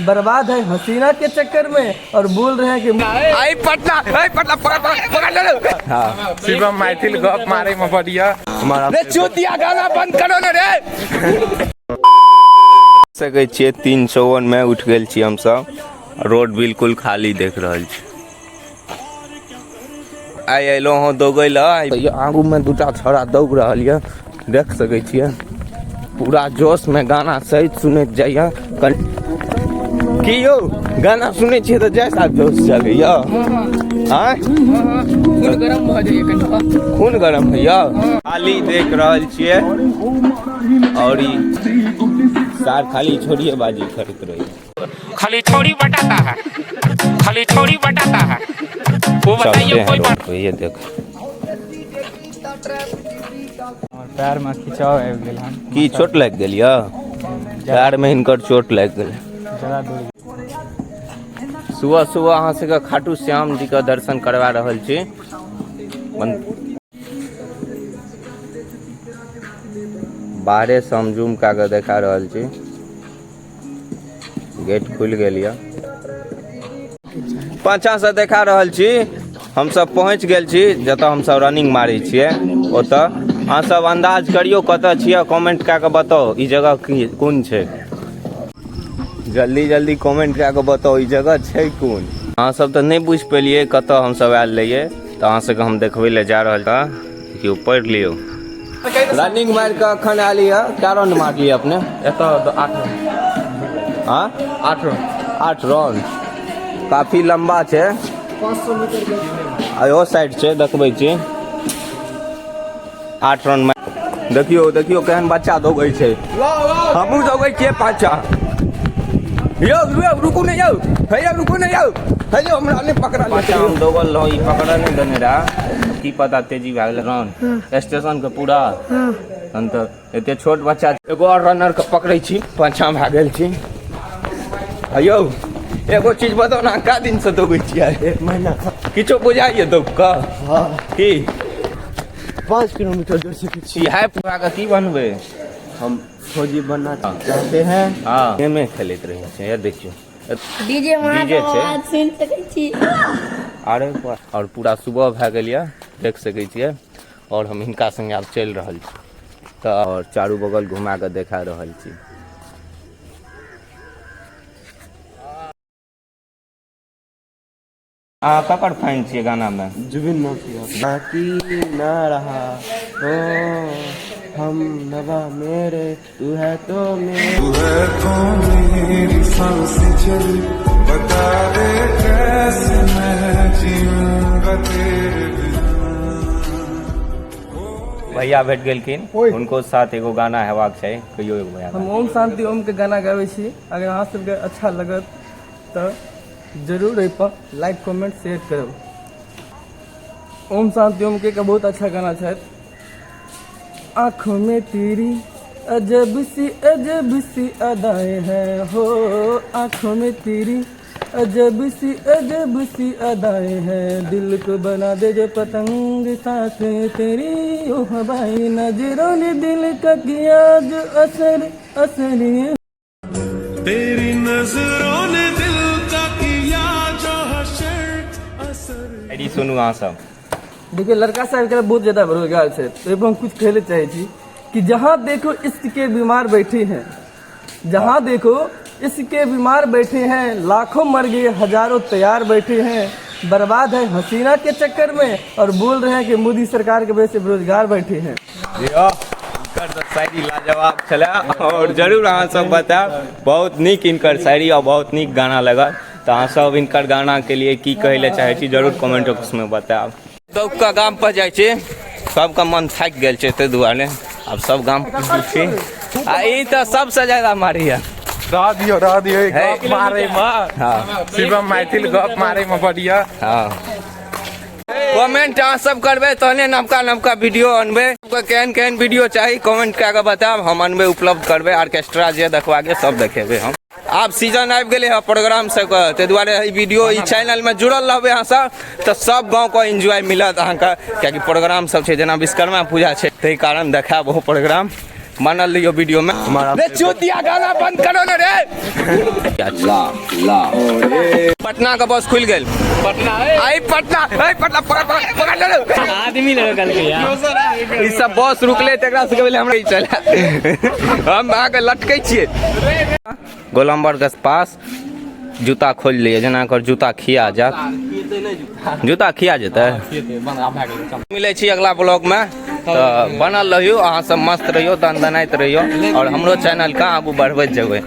बर्बाद है हसीना के चक्कर में और बोल रहे हैं कि आई पटना, आई पटना, पकड़ पकड़ पकड़ ले। हाँ, शिवम मैथिल गप मारे में बढ़िया। रे चूतिया, गाना बंद करो ने रे। सकै छियै, 3:54 में उठि गेल छी हमसब। रोड बिल्कुल खाली देख रहल छी। आइ अयलहुँ हँ दौगै लए। आगूमे दूटा छौड़ा दौग रहल यऽ, देख सकै छियै। पूरा जोशमे गाना सहित सुनैत जाइए। की यौ, गाना सुनै छियै तऽ जैसा जोश चलैए? आँय, खून गरम भऽ जाइए कनिटा। खून गरम होइए। खाली देख रहल छियै और ई सार खाली छोड़िए बाजी करैत रहैए। खाली छोड़ी बटाता है, खाली छोड़ी बटाता है वो। चलते बताइए हैं कोई रोड पे। ये देख। हमर पैरमे खिंचाव आबि गेल हन। की, चोट लागि गेल यऽ? पैरमे हिनकर चोट लागि गेल। ज्यादा दूर। सुबह सुबह अहाँ सबके खाटू श्याम जी के दर्शन करवा रहल छी। बाहरे से हम जूम कए कऽ देखा रहल छी। गेट खुलि गेल यऽ। पाछाँ से देखा रहल छी। हमसब पहुँच गेल छी जतऽ हमसब रनिंग मारै छियै ओतऽ। अहाँ सब अंदाज करियौ कतऽ छियै, कमेंट कए कऽ बताउ ई जगह की कोन छै। जल्दी जल्दी कमेंट कए कऽ बताउ ई जगह छै कोन। अहाँ सब तऽ नहि बुझि पेलियै कतऽ हमसब आयल रहियै, तऽ अहाँ सबके हम देखबै लए जा रहल। तऽ देखियौ, पढ़ि लियौ। रनिंग मारि कऽ अखन आयल यऽ। कए राउंड मारलियै अपने? एतऽ 8। हाँ? 8 राउंड। 8 राउंड, काफी लम्बा छै। आ इहो साइड छै, देखबै छी। 8 राउंड मारि, देखियौ देखियौ केहन बच्चा दौगै छै। हमहूँ दौगै छियै पाछा। यौ यौ, रुकू ने यौ, हे यौ, रुकू ने यौ, हे यौ, हमरा नहि पकड़ा। पाछा हम दौगल रहौं, ई पकड़ नहि देने रहा। की पता तेजी भए गेलै। राउंड स्टेशन के पूरा तहन तऽ एते छोट बच्चा। एगो और रनर के पकड़ै छी, पाछा भए गेल छी। आ यौ, एगो चीज बताउ ने, अहाँ कए दिन से दौगै छियै? एक महीना। किछो बुझाइए दौग कऽ की? 5 किलोमीटर दौड़ सकै छी। ई हाइप भए कऽ की बनबै? हम फौजी बनना चाहते हैं। हँ, गेमे खेलैत रहै छै। हे देखियौ। डीजे वहाँ डीजे के छै। आवाज सुनि सकै छी। अरे वाह, और पूरा सुबह भए गेल यऽ, देख सकै छियै। और हम हिनका संगे आब चलि रहल छी तऽ और चारू बगल घुमा कऽ देखा रहल छी। अहाँ ककर फैन छियै गानामे? जुबिन नौटियाल। बाकी ना रहा ओ हम नवा मेरे, तू है तो मेरे। तू है तो मेरी सांसें चली, बता दे कैसे मैं जीऊंगा तेरे बिना। भैया भेट गेलखिन, हुनको साथ एगो गाना हेबाक छै। कहियो एगो भैया। हम ओम शांति ओम के गाना गाबै छी। अगर अहाँ सबके अच्छा लगत तऽ जरूर एहिपर लाइक, कमेंट, शेयर करब। ओम शांति ओम के एक बहुत अच्छा गाना छथि। आँखों में तेरी अजब सी अदाएं हैं, हो आँखों में तेरी अजब सी अदाएं हैं, दिल को बना दे जो पतंग सांसें तेरी, ओ हवाई नजरों ने दिल का किया जो असर असर ये। तेरी नजरों ने दिल का किया जो हशर असर। आईडी सुनू अहाँ सब। देखिए, लड़का सब के बहुत ज्यादा बेरोजगार छै, तो एहिपर हम कुछ कहले चाहै छी कि जहाँ देखो इश्क के बीमार बैठे हैं, जहाँ देखो इश्क के बीमार बैठे हैं, लाखों मर गए, हजारों तैयार बैठे हैं, बर्बाद है हसीना के चक्कर में और बोल रहे हैं कि मोदी सरकार के वजह से बेरोजगार बैठे हैं। जी हाँ, हिनकर तऽ शायरी लाजवाब छलै और जरूर अहाँ सब बतायब। बहुत नीक हिनकर शायरी और बहुत नीक गाना लगल। तऽ अहाँ सब हिनकर गाना के लिए की कहै लए चाहै छी, जरूर कमेंट बॉक्स में बतायब। दौग कऽ गाम पर जाइ छी। सबके मन थाकि गेल छै, ताहि दुआरे आब सब गाम पर छी। आ ई तऽ सबसँ ज्यादा मारैया। रह दियौ, रह दियौ। हे। गप मारे में शिवम मैथिल गप मारे में बढ़िया। हँ, कमेंट अहाँ सब करबै तहने नवका नवका वीडियो अनबै। सबके केहन केहन वीडियो चाही, कमेंट कए कऽ बतायब, हम अनबै, उपलब्ध करबै। ऑर्केस्ट्रा जे देखबाके सब देखेबै हम। आब सीजन आबि गेलै हँ प्रोग्राम सबके, ताहि दुआरे ई वीडियो, ई चैनलमे जुड़ल रहबै अहाँ सब तऽ सब गाँवके एन्जॉय मिलत अहाँके, कियाकि प्रोग्राम सब छै, जेना विश्वकर्मा पूजा छै, ताहि कारण देखायब ओहो प्रोग्राम। बनल रहियो वीडियो में। रे चूतिया, गाना बंद करो ने रे। ला ला, पटना का बस खुल गेल। पटना आई, पटना आई, पटना पकड़ पकड़ पकड़ ले। आदमी लड़कल के यार। ई सब बस रुकले तऽ एकरा सबके भेलै हमरा ई चला, हम अहाँके लटकै छियै। गोलम्बर के पास जूता खोलि लिअ, जेना एकर जूता खिया जायत। जूता खिया जेतै। मिलै छी अगला ब्लॉग में, तऽ बनल रहियौ। अहाँ सब मस्त रहियौ, दनदनाइत रहियौ और हमरो चैनल के आगू बढ़बैत जेबै।